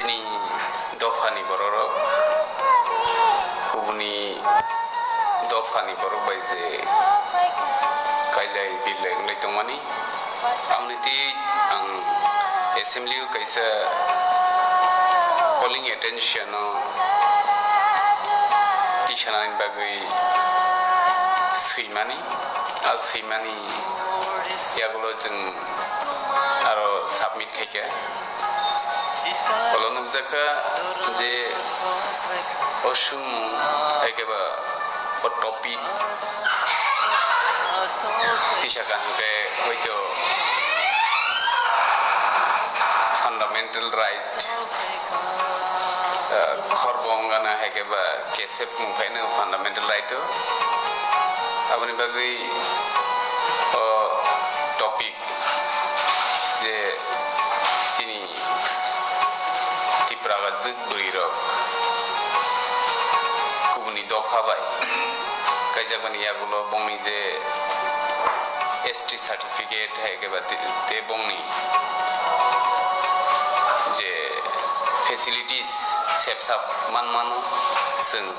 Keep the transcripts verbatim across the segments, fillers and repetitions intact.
Ni dophani bororok kubuni dophani borok bai je kailai bilai wnglai tongmani, amoni twi ang assembly o kaisa calling attention o tisanani bagwi swimani, a swimani yagulo chwng aro submit khaikha. Ulo nukjakha je o swngmung haikhe ba o topic tisaka hwnkhe hoito fundamental right, ah, khorbo wngana haikhe ba kesep wngkhaino fundamental right o. Aboni bagwi o topic je chini Tiprasa jwk bwrwi rok kubuni dopha bai kaijakmani yagulo bongni je S T certificate hai khe ba te, te bongni je facilities sepsap manmano chwng,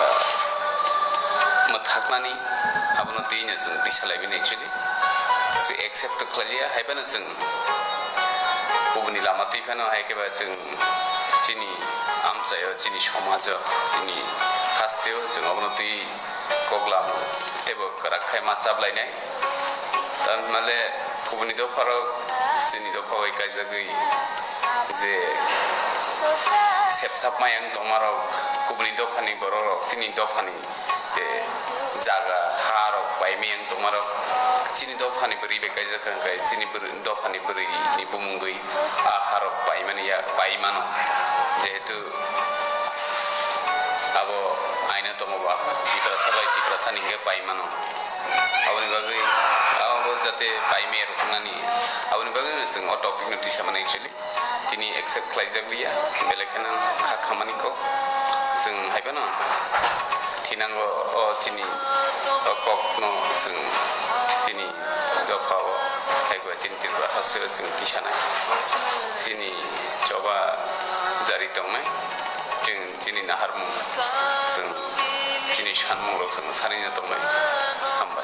ah, mwthaknani abono twi no chwng tisa laimani actually. Chwng accept to khlaiya, hai phano chwng kubuni lama twi phano hai khe ba chwng chini amchaio, chini somajo, chini hasteo chwng obono twi kok lamo teibo kwrak khai ma chap lainai. Tamhinmale kubuni dopharok chini dopha bai kaijagwi je sepsap mayang tongmarok kubuni dophani bororok chini dophani je jaga, harok paimani ang tongmarok chini dophani bwrwi bai kaijak kha, hwnkhe chini bwrwi, dophani bwrwini bumungwi a harok paimani ya, paimano. Jehetu abo aino tongo ba, Tiprasa bai Tiprasani hwnkhe paimano. Aboni bagwi abo jate paimaya rwknani, aboni bagwi chwng o topic no tisamani actually. Tini accept khlaijak liya, belai kheno kha khamani kok. Chwng hai phano thinango o chini o kokno chwng chini dophao, hai khe chini Tripura hasteo chwng tisanai. Chini choba jari tongnai, chwng chini naharmung, chwng chini sanmungrok chwng sanina tongnai. Hambai.